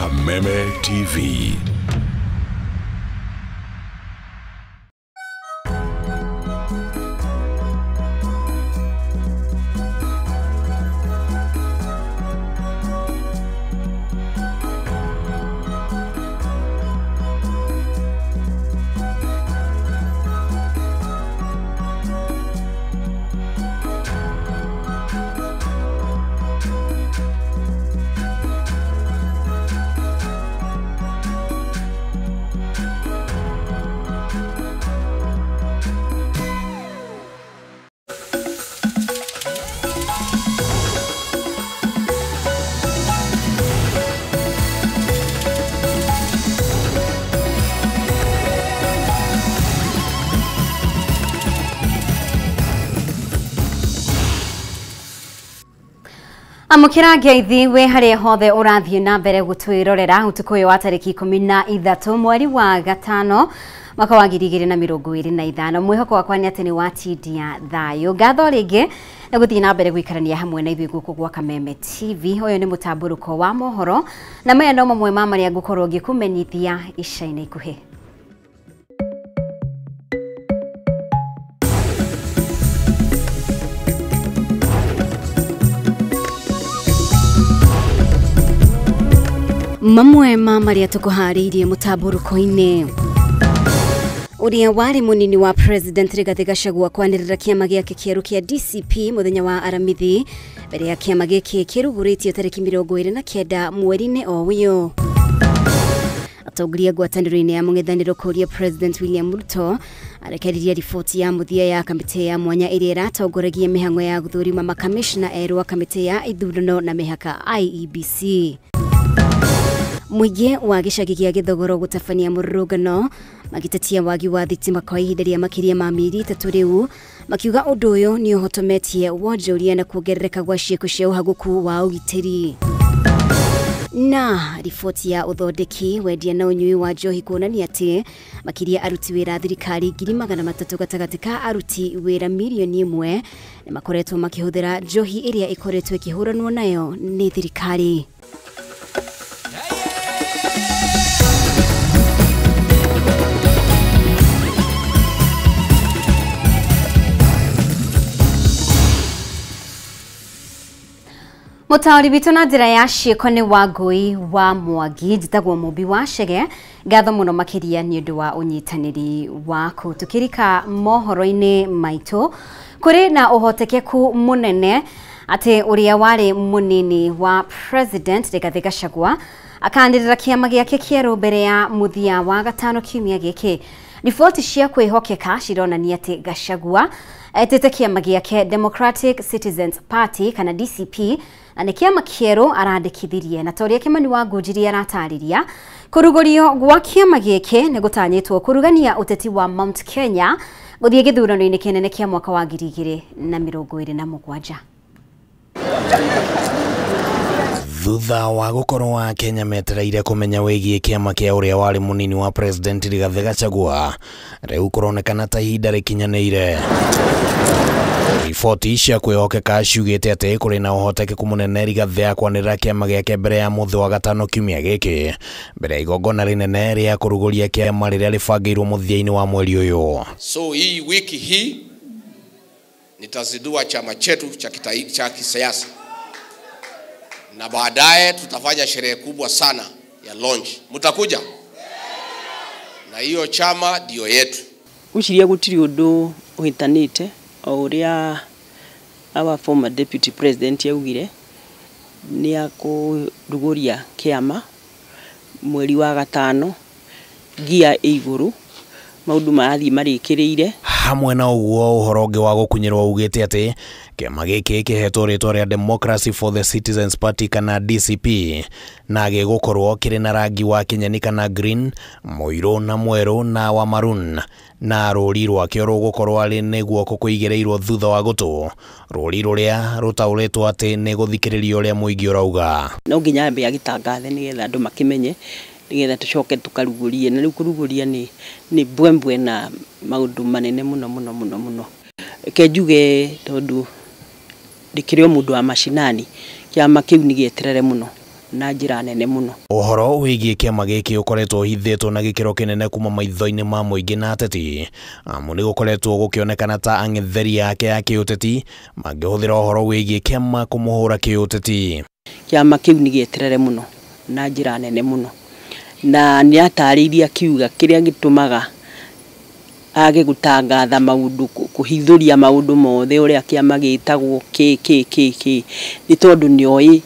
Kameme TV. Amukira ngeithi we haria hothe urathie na mbere gutwirorera utuku uyu wa tariki 13 mweri wa gatano mwaka wa 2025. Mwihoko wakwa ni ati ni watindia thayo. Ngatho ringi na guthie na mbere guikarania hamwe na ithuĩ guku gwa Kameme TV. Uyu ni mutamburuko wa mohoro na maya no mamwe ma maria ngukorwo ngikumenyithia ica-inĩ ikuhĩ. Mamwe ma maria tukuharĩirie mũtambũrũko-inĩ. Ũrĩa warĩ mũnini wa President Rigathi Gachagua kwanĩrĩra kĩama gĩake kĩerũ kĩa DCP mũthenya wa Aramithi mbere ya kĩama gĩkĩ kĩrugũrĩtio tarĩki 29 mweri-inĩ o ũyũ. Atongoria ngwatanĩro-inĩ ya mũng'ethanĩro kũria President William Ruto arekereirie riboti ya mũthia ya kamĩtĩ ya mwanya ĩrĩa ĩratongoragia mĩhang'o ya gũthũrima makamishna erũ a kamĩtĩ ya ithurano na mĩhaka IEBC. Mũingĩ wa gĩcagi gĩa Gĩthogoro gũtabania mũrũrũngano magĩtetia wagi wa thitima kwa ihinda rĩa makĩria ma mĩeri 3 rĩu, makiuga ũndũ ũyũ nĩ ũhotometie wonjoria na kuongerereka gwa ciĩko cia ũhagũku wa ũgitĩri. Na riboti ya ũthondeki wendia na ũnyui wa njohi kuonania atĩ makĩria aruti wĩra a thirikari 300,000 gatagatĩ ka aruti wĩra mirioni 1 nĩ makoretwo makĩhũthĩra njohi ĩrĩa ĩkoretwo ĩkĩhũranwo nayo nĩ thirikari. Mũtaũri witũ na njĩra ya ciĩko nĩ Wangũi wa Mwangi. Njĩtagwo Mũmbi wa Chege. Ngatho mũno makĩria nĩ ũndũ wa ũnyitanĩri waku. Tukĩrika mohoro-inĩ maitũ, kũrĩ na ũhotekeku mũnene atĩ ũrĩa warĩ mũnini wa President Rigathi Gachagua akanĩrĩra kĩama gĩake kĩerũ mbere ya mũthia wa gatano kiumia gĩkĩ. Riboti cia kwĩhokeka cironania atĩ Gachagua etĩte kĩama gĩake Democratic Citizens Party kana DCP na nĩ kĩama kĩerũ arandĩkithirie. Na ta ũrĩa Kĩmani wa Ngũnjiri aratarĩria, kũrugũrio gwa kĩama gĩkĩ nĩ gũtanyĩtwo kũrugania ũteti wa Mount Kenya gũthiĩ gĩthurano-inĩ kĩnene kĩa mwaka wa 2027. Thutha wa gũkorwo Akenya metereire kũmenya wĩgiĩ kĩama kĩa ũrĩa warĩ mũnini wa President Rigathi Gachagua, rĩu kũronekana ta ihinda rĩkinyanĩire. Riboti cia kwĩhokeka ciugĩte atĩ kũrĩ na ũhotekeku mũnene Rigathi akwanĩrĩra kĩama gĩake mbere ya mũthĩ wa gatano kiumia gĩkĩ, mbere ya igongona rĩnene rĩa kũrugũria kĩama rĩrĩa rĩbangĩirwo mũthia-inĩ wa mweri ũyũ. So hii wiki hii nitazindua chama chetu cha kisiasa na baadaye tutafanya sherehe kubwa sana ya launch. Mtakuja? Na hiyo chama ndio yetu. Uciria gutiri undu uhitanite o uria our former deputy president yaugire ni akuruguria kiama mweri wa gatano ngia iguru maundu marathie marikiriire. Hamwe na ũguo, ũhoro ũngĩ wa gũkunyĩrwo ugĩte atĩ kĩama gĩkĩ kĩhetwo rĩtwa rĩa Democracy for the Citizens Party kana DCP na gĩgũkorwo kĩrĩ na rangi wa kĩnyeni kana green, mũirũ na mwerũ na wa maroon, na rũri rwakĩo rũgũkorwo arĩ nĩ guoko kũigĩrĩirwo thutha wa gũtũ, rũri rũrĩa rũtaũrĩtwo atĩ nĩ gũthikĩrĩria ũrĩa mũingĩ ũrauga. No nginya ambe agĩtangathe nĩgetha andũ makĩmenye, nĩgetha tũcoke tũkarugurie, na rĩu kũruguria nĩ mbwembwe na maũndũ manene mũno mũno mũno mũno. Reke njuge tondũ ndĩkĩrĩ o mũndũ wa macinani, kĩama kĩu nĩ gĩeterere mũno. na njĩra nene mũno. Ũhoro wĩgiĩ kĩama gĩkĩ ũkoretwo ũhithĩtwo na gĩkĩro kĩnene kuma maitho-inĩ ma mũingĩ na ateti, amu nĩ gũkoretwo gũkĩonekana ta ang'etheri ake a kĩũteti mangĩhũthĩra ũhoro wĩgiĩ kĩama kũmũhũra kĩũteti. Kĩama kĩu nĩ gĩeterere mũno na njĩra nene mũno, na nĩ atarĩirie akiuga kĩrĩa gĩtũmaga age gũtangatha maũndũ, kũhithũria maũndũ mothe ũrĩa kĩama gĩtagwo kĩ kĩ kĩ kĩ, nĩ tondũ nĩoĩ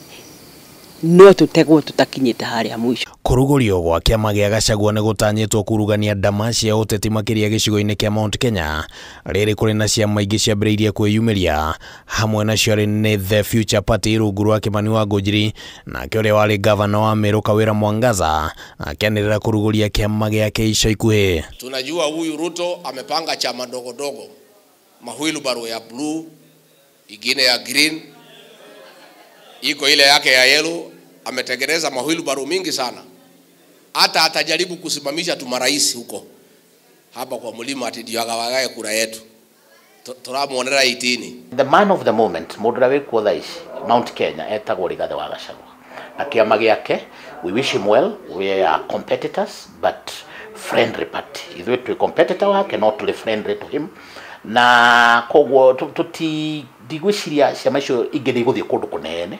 no tũtegwo tũtakinyĩte harĩa mũico. Kũrugũrio gwa kĩama gĩa Gachagua nĩ gũtanyĩtwo kurugania ndama cia ũteti makĩria gĩcigo-inĩ kĩa Mount Kenya, rĩrĩ kũrĩ na ciama ingĩ ciambĩrĩirie kwĩyumĩria, hamwe nacio arĩ nĩ The Future Party rungu rwa Kimani wa Ngũnjiri, nake ũrĩa warĩ gavana wa Meru Kawĩra Mwangaza akĩanĩrĩra kũrugũria kĩama gĩake ica ikuhĩ. Tunajua huyu Ruto amepanga chama ndogo ndogo, mahwilbaro ya blue, ingine ya green, iko ile yake ya yellow. Ametengeneza mahwilbaro mingi sana. Hata atajaribu kusimamisha tu marais huko hapa kwa mlima ati ndio agawagae kura yetu. Turamuonera itini. The man of the moment mũndũ ũrĩa wĩkuo thaa ici Mount Kenya etagwo Rigathĩ wa Gachagua, na kĩama gĩake, we wish him well. We are competitors but friendly party. Ithuĩ twĩ competitor wake no tũrĩ friendly to him, na koguo tũti ndigwĩciria ciama icio ingĩ nĩ igũthiĩ kũndũ kũnene.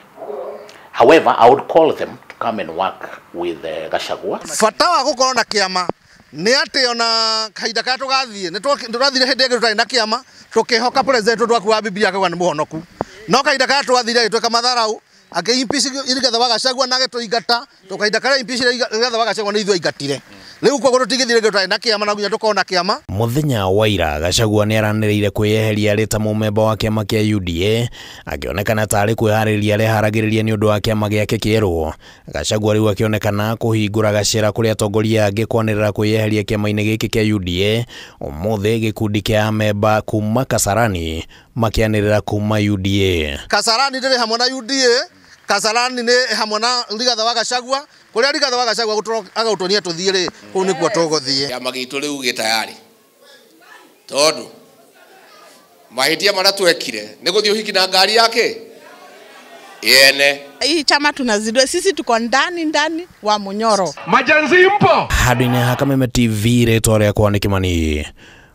However, I would call them to come and work with Gachagua. Bata wa gũkorwo na kĩama nĩ atĩ ona kahinda karĩa tũgathiĩ nĩ tũrathire hĩndĩ ĩngĩ tũtarĩ na kĩama tũkĩhoka president tondũ wa Bibilia akauga nĩ mũhonoku, no kahinda karĩa twathire agĩtwĩka matharau akĩ impeach Rigathĩ wa Gachagua na agĩtũingata, tũkahinda karĩa impeach Rigathĩ wa Gachagua nĩ ithuĩ aingatire. Rĩu koguo tũtingĩthiĩ rĩngĩ tũtarĩ na kĩama na nginya tũkorwo na kĩama. Mũthenya wa ira Gachagua nĩ aranĩrĩire kwĩyeheria arĩ ta mũmemba wa kĩama kĩa UDA, akĩonekana tarĩ kwĩharĩria areharagĩrĩria nĩ ũndũ wa kĩama gĩake kĩerũ. Gachagua rĩu akĩonekana kũhingũra gacĩra kũrĩ atongoria angĩ kwanĩrĩra kwĩyeheria kĩama-inĩ gĩkĩ kĩa UDA. Ũmũthĩ gĩkundi kĩa amemba kuma Kasarani makĩanĩrĩra kuma UDA. Kasarani ndĩrĩ hamwe na UDA, Kasarani nĩ hamwe na Rigathĩ wa Gachagua, kũrĩa Rigathĩ wa Gachagua agũtũnia tũthiĩ rĩ, kũu nĩkuo tũgũthiĩ. Kĩama gitũ rĩu gĩ tayari, tondũ mahĩtia marĩa twekire nĩ gũthiĩ ũhiki na ngari yake yene. Hii chama tunazidua sisi, tuko ndani ndani wa Munyoro. Majanzi mpo handũ-inĩ ha Kameme TV, rĩtwa rĩakwa nĩ Kimani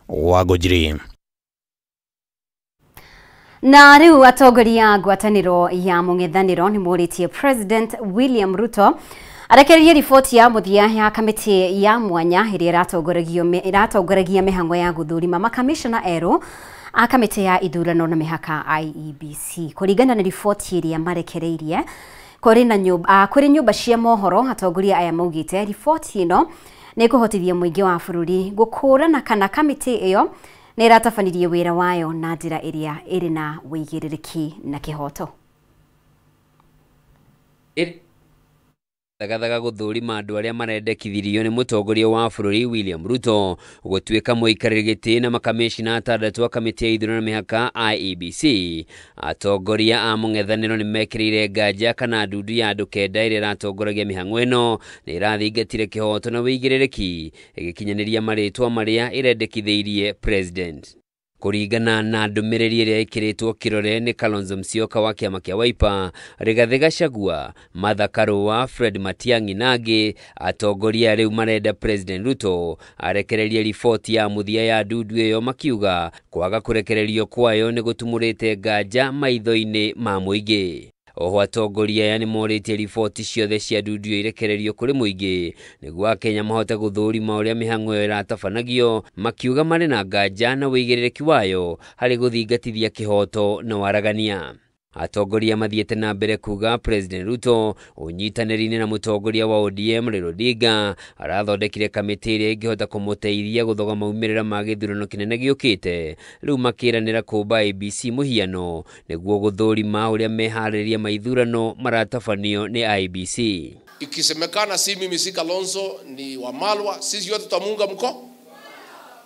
wa Ngũnjiri. Na rĩu atongoria a ngwatanĩro ya mũng'ethanĩro nĩ morĩtie President William Ruto arekererie riboti ya mũthia ya kamĩtĩ ya mwanya ĩrĩa ĩratongoragia mĩhang'o ya gũthurima makamishna erũ a kamĩtĩ ya ithurano na mĩhaka IEBC. Kũringana na riboti ĩrĩa marekereirie kũrĩ nyũmba cia mohoro, atongoria aya maugĩte riboti ĩno nĩ ĩkũhotithia mũingĩ wa bũrũri gũkũrana kana kamĩtĩ ĩyo nĩ ĩratabanirie wĩra wayo na njĩra ĩrĩa ĩrĩ na wĩigĩrĩrĩki na kĩhoto. Thagathaga gũthũrima andũ arĩa marendekithirio nĩ mũtongoria wa bũrũri William Ruto gũtuĩka mũikarĩri gĩtĩ na makamĩcina atandatũ a kamĩtĩ ya ithurano na mĩhaka IEBC. Atongoria a mũng'ethanĩro nĩ mekĩrĩire nganja kana ndundu ya andũ kenda ĩrĩa ĩratongoragia mĩhang'o ĩno nĩ ĩrathingatire kĩhoto na wĩigĩrĩrĩki ĩgĩkinyanĩria marĩtwa marĩa ĩrendekithĩirie president. Kũringana na ndũmĩrĩri ĩrĩa ĩkĩrĩtwo kĩrore nĩ Kalonzo Musyoka wa kĩama kĩa Wiper, Rigathĩ Gachagua, Martha Karua, Fred Matiang'i na angĩ, atongoria rĩu marenda President Ruto arekererie riboti ya mũthia ya ndundu ĩyo, makiuga kwaga kũrekererio kwayo nĩ gũtumũrĩte nganja maitho-inĩ ma mũingĩ. Oho atongoria aya nĩ morĩtie riboti ciothe cia ndundu ĩyo irekererio kũrĩ mũingĩ nĩguo akenya mahote gũthũrima ũrĩa mĩhang'o ĩyo ĩratabanagio, makiuga marĩ na nganja na wĩigĩrĩrĩki wayo harĩ gũthingatithia kĩhoto na waragania. Atongoria mathiĩte na mbere kuga President Ruto ũnyitanĩri-inĩ na mũtongoria wa ODM Raila Odinga arathondekire kamĩtĩ ĩrĩa ĩngĩhota kũmũteithia gũthoga maumĩrĩra ma gĩthurano kĩnene gĩũkĩte, rĩu makĩranĩra kũmba IEBC mũhiano nĩguo gũthũrima ũrĩa meharĩria ma ithurano maratabanio nĩ IEBC. Ikisemekana si mimi si Kalonzo ni Wamalwa, sisi wote tutamuunga mkono.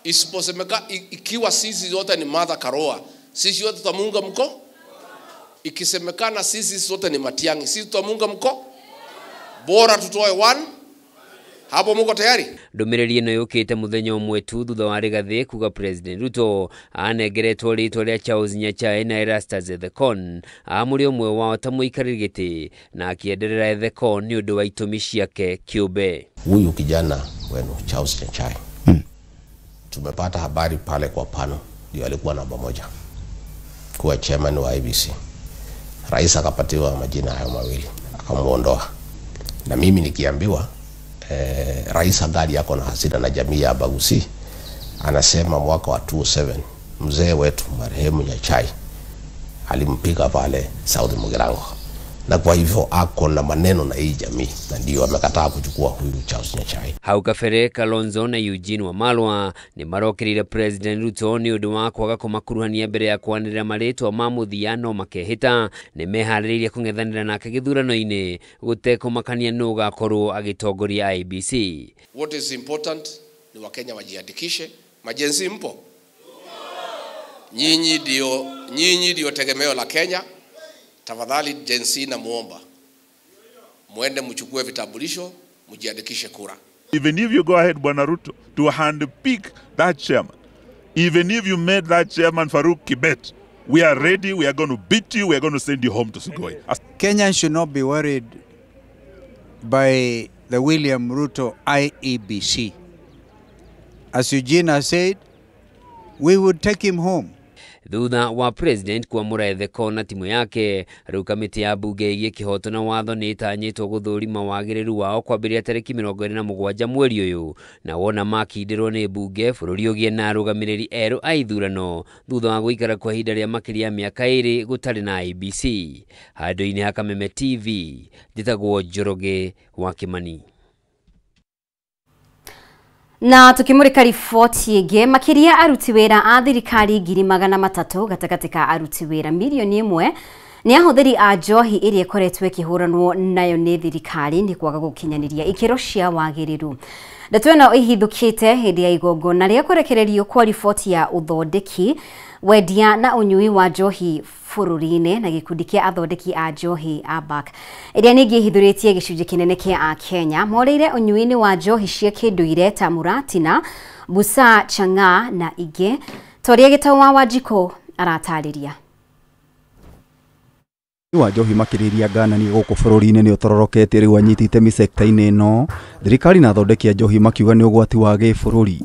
Isiposemeka ikiwa sisi wote ni Martha Karua, sisi wote tutamuunga mkono. Ikisemekana sisi sote ni Matiang'i, sisi tutamuunga mkono. Bora tutoe one. Hapo muko tayari? Ndũmĩrĩri ĩno yũkĩte mũthenya ũmwe tu thutha wa Rigathĩ kuga President Ruto anengeretwo rĩtwa rĩa Charles Nyachae na Erastus Ethekon amũre ũmwe wao ta mũikarĩri gĩtĩ na akĩenderera Ethekon nĩ ũndũ wa itũmi ciake kĩũmbe. Huyu kijana wenu Charles Nyachae, tumepata habari pale kwa pano ndio alikuwa namba 1 kuwa chairman wa IEBC. Rais akapatiwa majina hayo mawili akamuondoa, na mimi nikiambiwa Rais angali yako na hasira na jamii ya Abagusi, anasema mwaka wa 2007 mzee wetu marehemu Nyachae alimpiga pale South Mugirango, na kwa hivyo ako na maneno na hii jamii, na ndio amekataa kuchukua huyu Charles Nyachae. Hau kabere Kalonzo na Eugene Wamalwa nĩ marokĩrĩire President Ruto nĩ ũndũ wa kwaga kũmakuruhania mbere ya kwanĩrĩra marĩtwa ma mũthia no makehĩta nĩ meharĩrĩirie kũng'ethanĩra nake gĩthurano-inĩ gũtekũmakania nũ ũgakorwo agĩtongoria IEBC. What is important ni Wakenya wajiandikishe. Majenzi mpo? Nyinyi ndio tegemeo la Kenya. Tafadhali Gen na muomba muende mchukue vitambulisho mjiandikishe kura. Even if you go ahead, Bwana Ruto, to handpick that chairman, even if you made that chairman Farouk Kibet, we are ready, we are going to beat you, we are going to send you home to Sugoi. Kenyans should not be worried by the William Ruto IEBC. As Eugene has said, we would take him home. Thutha wa President kwamũra Ethekon na timu yake, rĩu kamĩtĩ ya mbunge ĩgiĩ kĩhoto na watho nĩ ĩtanyĩtwo gũthũrima wagĩrĩru wao kwambĩrĩria tarĩki 27 mweri ũyũ, na wona makindĩrwo nĩ mbunge bũrũri ũgĩe na arũgamĩrĩri erũ a ithurano thutha wa gũikara kwa ihinda rĩa makĩria ya mĩaka 2 gũtarĩ na IEBC. Handũ-inĩ ha Kameme TV, njĩtagwo Njoroge wa Kĩmani. Na tukimurika riboti ĩngĩ, makĩria aruti wĩra a thirikari 300,000 gatagatĩ ka aruti wĩra milioni 1 nĩ ahũthĩri a njohi ĩrĩa ĩkoretwo ĩkĩhũranwo nayo nĩ thirikari nĩ kwaga gũkinyanĩria ikĩro cia wagĩrĩru. Ndeto ĩno ĩhithũkĩte hĩndĩ ya igongona rĩa kũrekererio kwa riboti ya ũthondeki, wendia na ũnyui wa njohi bũrũri-inĩ na gĩkundi kĩa athondeki a njohi ABAK ĩrĩa ningĩ ĩhithũrĩtie gĩcunjĩ kĩnene kĩa Akenya morĩire ũnyui-inĩ wa njohi cia kĩndũire ta Muratina, Busaa, Chang'aa na ingĩ, ta ũrĩa Gĩtau wa Wanjikũ aratarĩria. Wa njohi makĩrĩria nganani gũkũ bũrũri-inĩ nĩ ũtororokete rĩu anyiti itemi sekta-inĩ ĩno, thirikari na athondeki a njohi makiuga nĩ ũgwati wa gĩbũrũri.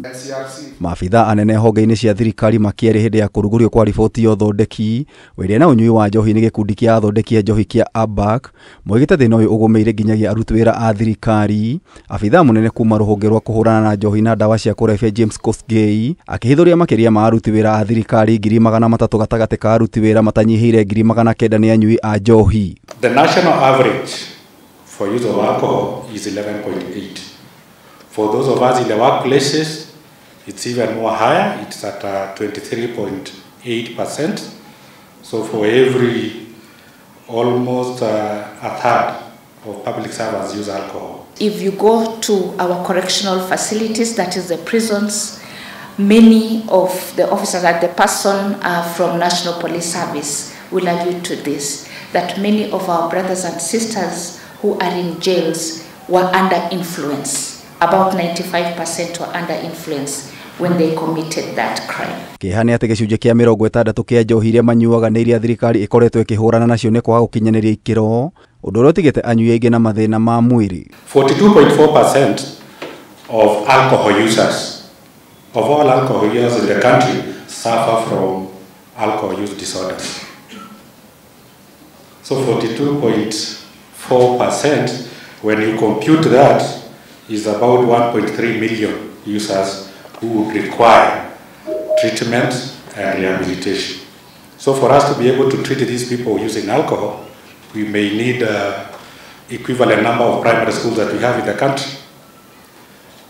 Maabitha anene honge-inĩ cia thirikari makĩaria hĩndĩ ya kũrugũrio kwa riboti ya ũthondeki wendia na ũnyui wa njohi nĩ gĩkundi kĩa athondeki a njohi kĩa ABAK moigĩte thĩna ũyũ ũgũmĩire nginyagia aruti wĩra a thirikari. Abitha mũnene kuma rũhonge rwa kũhũrana na njohi na ndawa cia kũrebia James Kosgei akĩhithũria makĩria ma aruti wĩra a thirikari 300,000 gatagatĩ ka aruti wĩra matanyihĩire 900,000 nĩ anyui a njohi. The national average for use of alcohol is 11.8. For those of us in the workplaces, it's even more higher. It's at 23.8%. So for every almost a third of public servants use alcohol. If you go to our correctional facilities, that is the prisons, many of the officers and the person from National Police Service will allude to this, that many of our brothers and sisters who are in jails were under influence. About 95% were under influence when they committed that crime. Kĩeha nĩ atĩ gĩcunjĩ kĩa 60 kĩa njohi iria manyuaga nĩ iria thirikari ĩkoretwo ĩkĩhũrana nacio nĩ kwaga gũkinyanĩria ikĩro, ũndũ ũrĩa ũtigĩte anyui aingĩ na mathĩna ma mwĩrĩ. 42.4% of alcohol users, of all alcohol users in the country, suffer from alcohol use disorders. So 42.4%, when you compute that, is about 1.3 million users who would require treatment and rehabilitation. So for us to be able to treat these people using alcohol, we may need equivalent number of primary schools that we have in the country.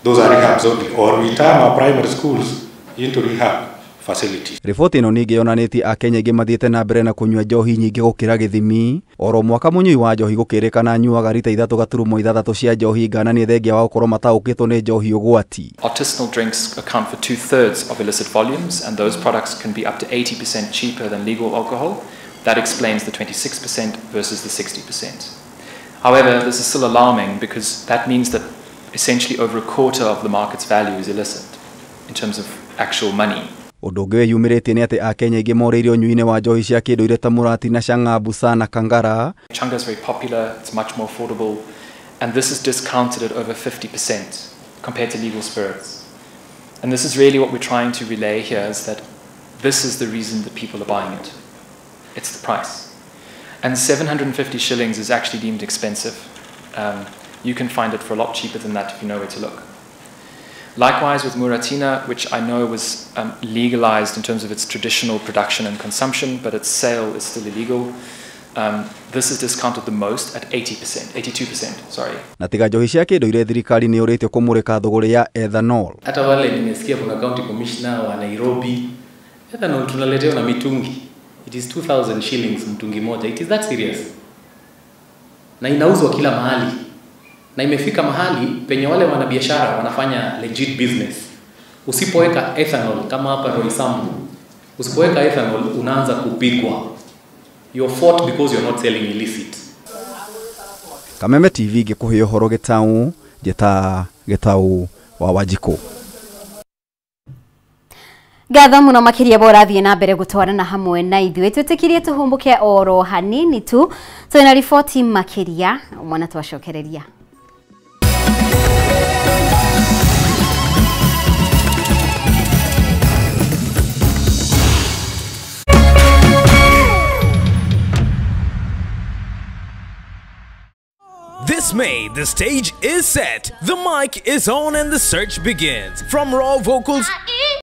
Those are rehabs only, or we turn our primary schools into rehab facilities. Riboti ĩno ningĩ yonanĩtie Akenya aingĩ mathiĩte na mbere na kũnyua njohi nyingĩ gũkĩra gĩthimi. Oro mwaka mũnyui wa njohi gũkĩrĩkana anyuaga rita 3.6 cia njohi ngananie thengia wa gũkorwo mataũkĩtwo nĩ njohi ũgwati. Artisanal drinks account for 2/3 of illicit volumes, and those products can be up to 80% cheaper than legal alcohol. That explains the 26% versus the 60%. However, this is still alarming because that means that Essentially over a quarter of the market's value is illicit in terms of actual money. Ũndũ ũngĩ wĩyumĩrĩtie nĩ atĩ Akenya aingĩ morĩire ũnyui-inĩ wa njohi cia kĩndũire ta Mũratina, Chang'aa, Busaa na Kangara. Chang'aa is very popular, it's much more affordable, and this is discounted at over 50% compared to legal spirits. And this is really what we're trying to relay here, is that this is the reason that people are buying it. It's the price. And 750 shillings is actually deemed expensive. You can find it for a lot cheaper than that if you know where to look. Likewise with Muratina, which I know was legalized in terms of its traditional production and consumption, but its sale is still illegal. This is discounted the most at 80%, 82%, sorry. Na tiga njohi cia kĩndũire thirikari nĩ yũrĩtio kũmũrĩka thũgũrĩ ya ethanol. Hata wale nimesikia kuna county commissioner wa Nairobi, ethanol tunaletewa na mitungi. It is 2000 shillings mtungi moja. It is that serious. Na inauzwa kila mahali. Na imefika mahali penye wale wanabiashara wanafanya legit business. Usipoweka ethanol kama hapa Roysambu, usipoweka ethanol unaanza kupigwa. You're fought because you're not selling illicit. Kameme TV gikuhe ũhoro Gĩtaũ, njĩta Gĩtaũ wa Wanjikũ. Ngatho muno makiria bo rathie na mbere gutwarana hamwe na ithuĩ twĩtĩkirie tũhũmbũke oro hanini tu twĩna riboti makiria mwana twacokereria. This May, the stage is set, the mic is on and the search begins. From raw vocals